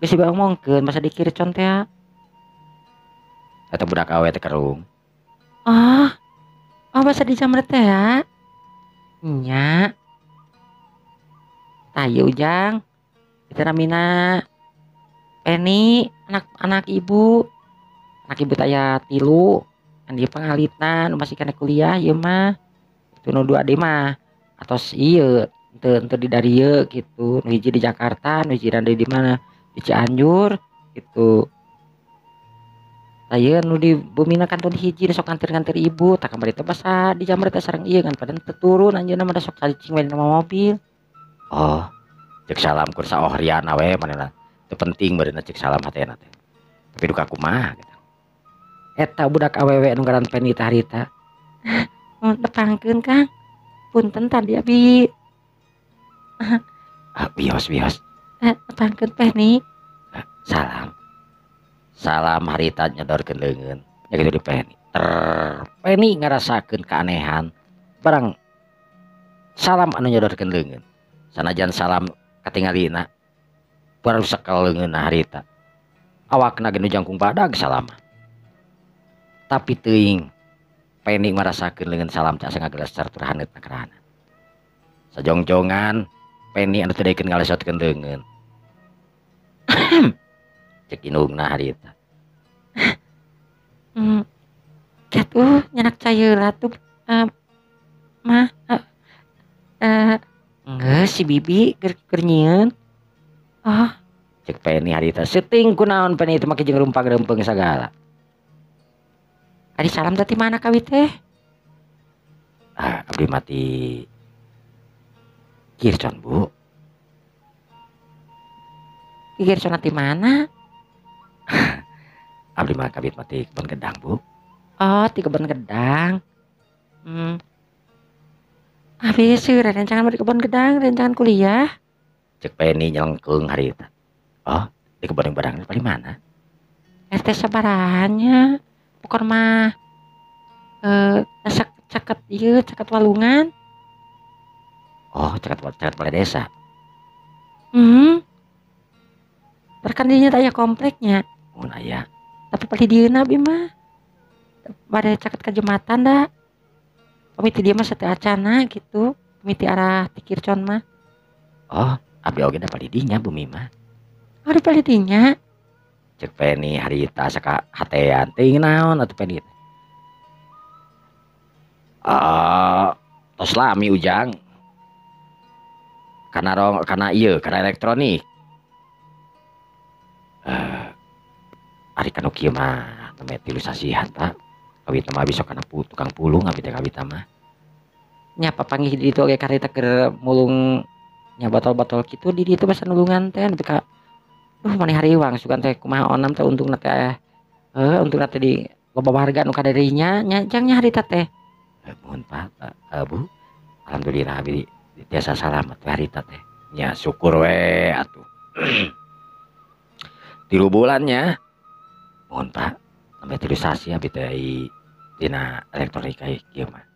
Geus diomongkeun masa dikircon teh. Eta budak awewe teh kerung. Oh basa dijamret teh ya. Nya. Tah ieu Ujang. Itu namina Penny, anak ibu. Anak ibu teh aya 3, kan ieu pangalitna nu masih kana kuliah ieu mah. Itu nu 2 deui mah Atos ieu teu teu di darieu gitu. Nu hiji di Jakarta, nu hiji di mana? Di Cianjur gitu. Tah ieu nu di bumina kantun hiji sok nganter-nganter ibu, tah kamari teh basa dijamret teh sareng ieu kan padahal teu turun anjeunna mah da sok cicing we dina mobil. Oh, cek salam kur saohriana we manehna. Teu penting meureunna cek salam hatena teh. Tapi duka kumaha gitu. Eta budak awewe nu ngaran Peni teh harita. Tepangkeun Kang. Punten tadi abi. Ah, bios bios. Tepangkeun Peni. Salam. Salam harita nyodorkeun leungeun. Nya kitu di Peni. Ter Peni ngarasakeun keanehan barang salam anu nyodorkeun leungeun. Sanajan salam katingalina baru sekel leungeunna harita. Awakna ge nu jangkung badag salam. Tapi teuing Peni ngarasakeun leungeun salam teh asa ngageleser tur haneutna kerana. Sajongjongan Peni anu teu daekeun ngalesotkeun leungeun. Cek indungna harita. Jatuh nyenak cayeula tuh mah geus si bibi keur nyieun. Oh, cek Peni harita seuting kunaon Peni teh make jeung rumpang-reumpeng sagala. Ari salam teh ti mana kawit teh? Ah, abdi mah ti Kircon, Bu. Ti Kircon ti mana? Abdi mah kawit mah ti Kebon Gedang, Bu. Oh, ti Kebon Gedang. Abi seueur rencangan mah di Kebon Gedang, rencangan kuliah. Cek Peni nyelengkeung harita. Oh, di Kebon Gedang paling mana? RT sabarahannya. Pokon mah caket ieu, caket walungan. Oh, caket caket balai desa. Terkan dinya teh aya kompleknya. Mun aya. Tapi palih dieuna abi mah. Bade caket ka jembatan da. Pami ti dieu mah sateu acana gitu. Pami ti arah ti Kircon mah. Oh, abdi oge da palih dinya bumi mah. Oh, di palih dinya. Cek Peni harita asa kahatean teuing naon atuh Peni teh. Ah, tos lami Ujang. Kana rong kana ieu kana elektronik. Ari kanu kieu mah nembe 3 sasihan, Pak. Kawitna mah besok kana tukang pulung abi teh kawitna mah. Nya papanggih di ditu oge karita keur mulung nya botol-botol kitu di ditu basa nulungan teh nepi ka duh maneh hariwang sugan teh kumaha onam teh untungna teh untungna teh di loba warga nu kadarinya nya jang nya harita teh. Mohon Pak, Bu. Alhamdulillah abi tiasa salamet we harita teh. Nya syukur we atuh. 3 bulan nya. Mohon Pak, sampai 3 sasi abi teh dina elektronika kieu mah.